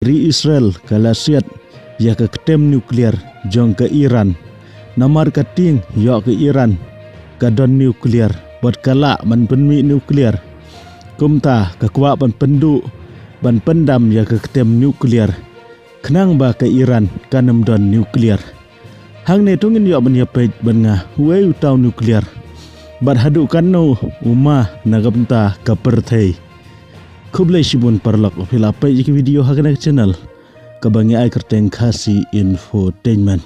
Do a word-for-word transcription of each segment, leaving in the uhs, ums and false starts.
Ri Israel ka la siat ïa ka ktem nuklear jong ka Iran. Namar ka tieng ïoh ka Iran ka don nuklear bad ka lah ban pynmih nuklear. Kumta ka kwah ban pynduh ban pyndam ïa ka ktem nuklear khnang ba ka Iran kan ym don nuklear. Hangne to ngin ïoh ban ïa peit bad nga uei uta u nuklear bad haduh katno u ma na ka bynta ka pyrthei. Khublei shibun paralok ba phi la peit ïa ki video ha kane ka channel kaba ngi ai kyrteng Khasi Infotainment.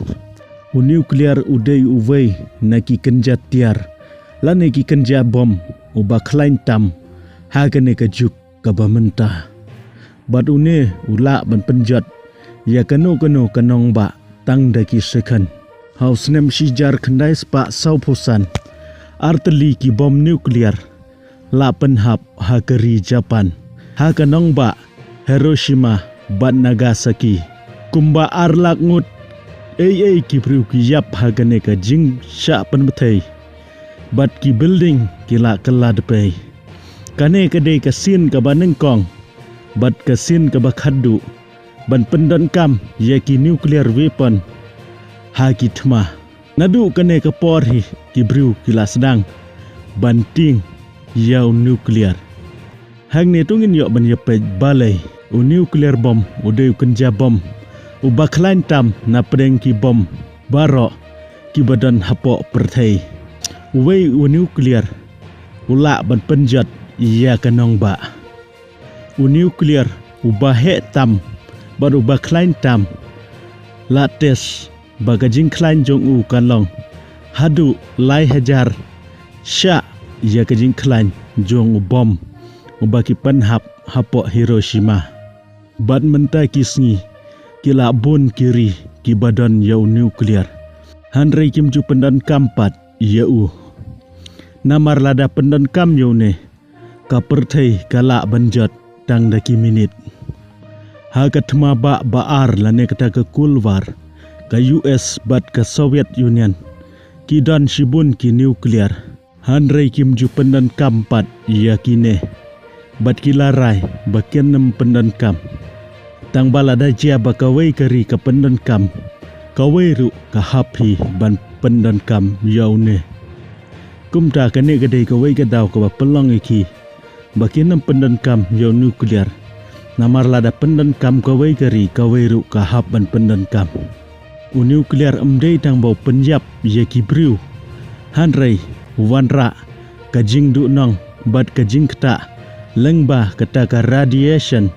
U nuklear u dei uwei na ki kynja tiar lane ki kynja bom uba khlaiñ tam ha kane ka juk kaba mynta. Bad une u lah ban pynjot ïa kano kano ka nongbah tang da ki second. Ha u snem shihajar khyndai spah sawphew san, artylli ki bom nuklear la pynhap ha ka ri Japan, ha ka nongbah Hiroshima bad Nagasaki. Kumba ar lak ngut ei ei ki briew ki ïap ha kane ka jingshah pynbthei bad ki building ki la kylla dpei. Kane ka dei ka sien kaba nyngkong bad ka sien kaba khatduh ban pyndonkam ïa ki nuclear weapon ha ki thma. Naduh kane ka por hi ki briew ki la sdang ban tieng ïa u nuclear. Hangne to ngin ïoh ban ïa peit balei u nuclear bom u dei u kynja bom uba khlaiñ tam na pdeng ki bom baroh kiba don hapoh pyrthei. Uwei u nuclear u lah ban pynjot ïa ka nongbah. U nuclear uba heh tam bad uba khlaiñ tam la test ba ka jingkhlaiñ jong u kan long haduh lai hajar shah ïa ka jingkhlaiñ jong u bom uba ki pynhap hapoh Hiroshima. Bad mynta ki sngi ki la bun ki ri kiba don ïa u nuclear, hynrei kim ju pyndonkam pat ïa u. Namar lada pyndonkam ïa une, ka pyrthei ka lah ban jot tang da ki minit. Ha ka thma bah ba ar lane kata ka Cold War, ka U S bad ka Soviet Union ki don shibun ki nuclear, hynrei kim ju pyndonkam pat ïa kine. Bad ki la rai ba kin ym pyndonkam. Tang ba lada jia ba kawei ka ri ka pyndonkam, kawei ruh ka hap hi ban pyndonkam ïa une. Kumta kane ka dei kawei ka daw kaba pynlong ïa ki ba kin ym pyndonkam ïa u nuclear. Namar lada pyndonkam kawei ka ri, kawei ruh ka hap ban pyndonkam. U nuclear ym dei tang ba u pynïap ïa ki briew, hynrei u wanrah ka jingduhnong bad ka jingktah lyngba kata ka radiation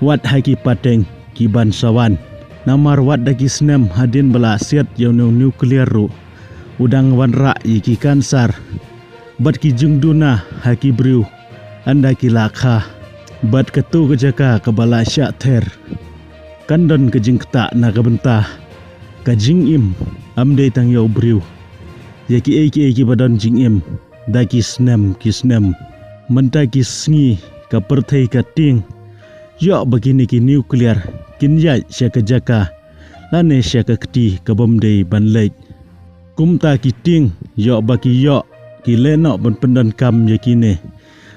wat ha ki pateng kiban sa wan. Namar wat da ki snem hadien ba la siat ïa une u nuclear ruh u dang wanrah ïa ki kansar bad ki jingduna ha ki briew ynda ki la kha. Bad kato ka jaka kaba la shah ther kan don ka jingktah na ka bynta ka jingim, ym dei tang ïa u briew, ïa kiei kiei kiba don jingim da ki snem ki snem. Mynta ki sngi ka pyrthei ka tieng ïoh ba kine ki nuclear kin ïaid sha ka jaka lane sha ka kti kabym dei ban leit. Kumta ki tieng ïoh ba ki ïoh ki leh noh ban pyndonkam ïa kine.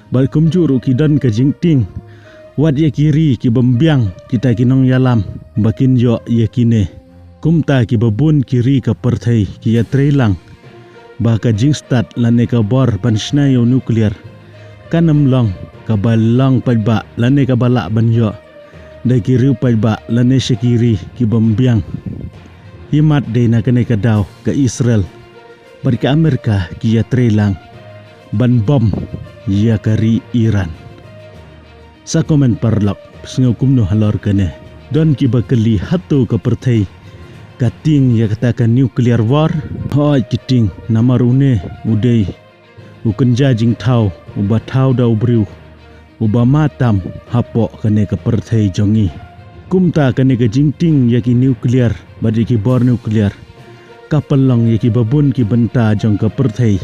Bad kumjuh ruh ki don ka jingtieng wat ïa ki ri kibym biang kita ki nongïalam ba kin ïoh ïa kine. Kumta kiba bun ki ri ka pyrthei ki ïatreilang ba ka jingstad lane ka bor ban shna ïa u nuclear kan ym long kaba long paidbah lane kaba lah ban ïoh da ki riew paidbah lane sha ki ri kibym biang. Imat dei na kane ka daw ka Israel bad ka Amerika ki ïatreilang ban bom ïa ka ri Iran. Sa comment paralok, sngew kumno halor kane? Don kiba kylli hato ka pyrthei ka tieng ïa kata ka nuclear war? Hooid ki tieng, namar une u dei u kynja jingthaw uba thaw da u briew uba ma tam hapoh kane ka pyrthei jong ngi. Kumta kane ka jingtieng ïa ki nuclear bad ïa ki bor nuclear ka pynlong ïa kiba bun ki bynta jong ka pyrthei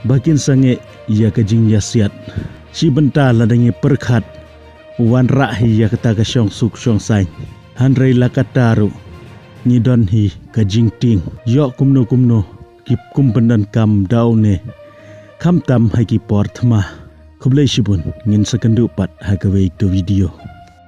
ba kin sangeh ïa ka jingïasiat. Shi bynta lada ngi pyrkhat u wanrah hi ïa kata ka shongsuk shongsaiñ, hynrei la katta ruh ngi don hi ka jingtieng. Ïoh kumno kumno ki kum pyndonkam da une, khamtam ha ki por thma. Khublei shibun, ngin sa kynduh pat ha kawei ka video.